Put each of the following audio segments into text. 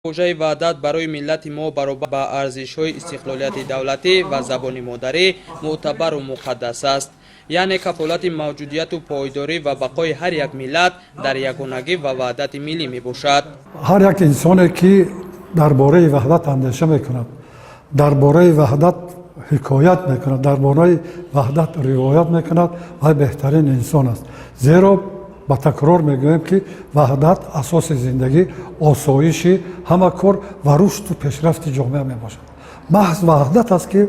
Вожаи ваҳдат барои миллати мо баробар ба арзишҳои истиқлолияти давлатӣ ва забони модарӣ мӯътабару муқаддас аст, яъне кафолати мавҷудияту пойдорӣ ва бақои ҳар як миллат дар ягонагӣ ва ваҳдати миллӣ мебошад. Ҳар як инсоне, ки дар бораи ваҳдат андеша мекунад, дар бораи ваҳдат ҳикоят мекунад, дар бораи ваҳдат ривоят мекунад, вай беҳтарин инсон аст. Зеро ба такрор мегӯем, ки ваҳдат асоси зиндагӣ, осоиши ҳама кор ва рушду пешрафти ҷомеа мебошад. Маҳз ваҳдат аст, ки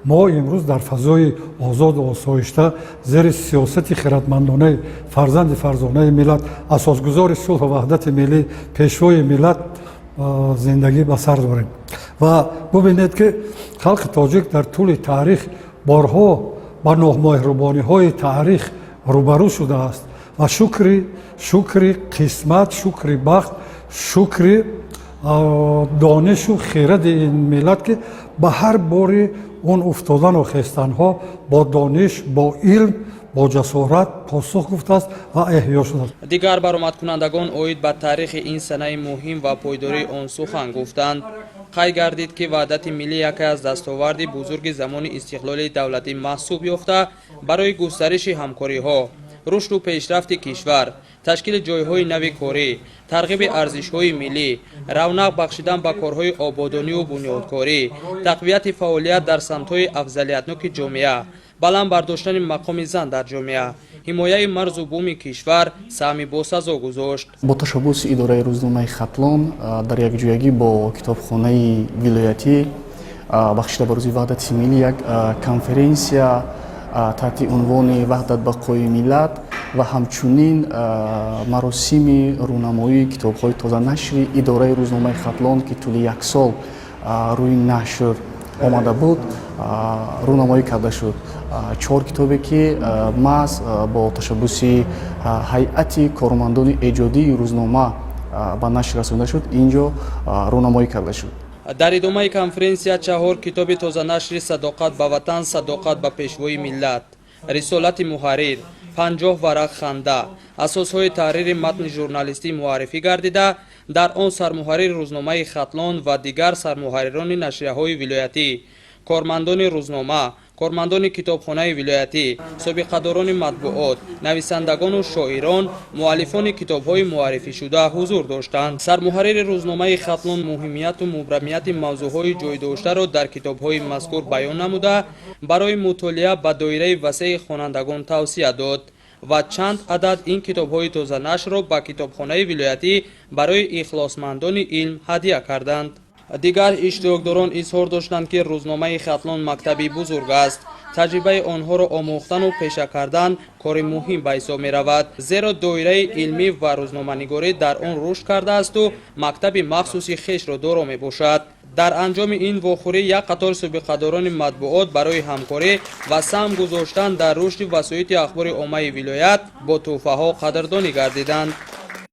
мо имрӯз дар фазои озоду осоишта, зери сиёсати хиратмандонаи фарзанди фарзонаи миллат, асосгузори сулҳу ваҳдати миллӣ, пешвои миллат, зиндагӣ ба сар дорем. Ва бубинед, ки халқи тоҷик дар тӯли таърих борҳо ба номеҳрубониҳои таърих рӯбарӯ шудааст ва шукри қисмат, шукри бахт, шукри донишу хиради ин миллат, ки ба ҳар бори он уфтодану хестанҳо бо дониш, бо илм, бо ҷасорат посух гуфтааст ва эҳё шудааст. Дигар баромадкунандагон оид ба таърихи ин санаи муҳим ва пойдории он сухан гуфтанд. Қайд гардид, ки ваҳдати миллӣ яке аз дастоварди бузурги замони истиқлоли давлатӣ маҳсуб ёфта, барои густариши ҳамкориҳо, рушду пешрафти кишвар, ташкили ҷойҳои нави корӣ, тарғиби арзишҳои миллӣ, равнақ бахшидан ба корҳои ободонию бунёдкорӣ, тақвияти фаъолият дар самтҳои афзалиятноки ҷомеа, баланд бардоштани мақоми зан дар ҷомеа, ҳимояи марзу буми кишвар саҳми босазо гузошт. Бо ташаббуси идораи рӯзномаи Хатлон дар якҷоягӣ бо китобхонаи вилоятӣ, бахшида ба рӯзи ваҳдати миллӣ, як конференсия таҳти унвони «Ваҳдат бақои миллат» ва ҳамчунин маросими рӯнамоии китобҳои тозанашри идораи рӯзномаи Хатлон, ки тӯли як сол рӯи нашр омада буд, рӯнамоӣ карда шуд. Чор китобе, ки маҳз бо ташаббуси ҳайати кормандони эҷодии рӯзнома ба нашр расонида шуд, ин ҷо рӯнамоӣ карда шуд. Дар идомаи конференсия чаҳор китоби тозанашри «Садоқат ба ватан, садоқат ба пешвои миллат», «Рисолати муҳаррир», «50 варақ ханда», «Асосҳои таҳрири матни журналистӣ» муаррифӣ гардида, дар он сармуҳаррири рӯзномаи Хатлон ва дигар сармуҳаррирони нашрияҳои вилоятӣ, кормандони рӯзнома, кормандони китобхонаи вилоятӣ, собиқадорони матбуот, нависандагону шоирон, муаллифони китобҳои муаррифишуда ҳузур доштанд. Сармуҳаррири рӯзномаи Хатлон муҳимияту мубрамияти мавзӯъҳои ҷойдоштаро дар китобҳои мазкур баён намуда, барои мутолиа ба доираи васеи хонандагон тавсия дод ва чанд адад ин китобҳои тозанашрро ба китобхонаи вилоятӣ барои ихлосмандони илм ҳадя карданд. Дигар иштирокдорон изҳор доштанд, ки рӯзномаи Хатлон мактаби бузург аст. Таҷрибаи онҳоро омӯхтану пеша кардан кори муҳим ба ҳисоб меравад, зеро доираи илмӣ ва рӯзноманигорӣ дар он рушд кардаасту мактаби махсуси хешро доро мебошад. Дар анҷоми ин вохӯрӣ як қатор собиқадорони матбуот барои ҳамкорӣ ва саҳм гузоштан дар рушди васоити ахбори оммаи вилоят бо тӯҳфаҳо қадрдонӣ гардиданд.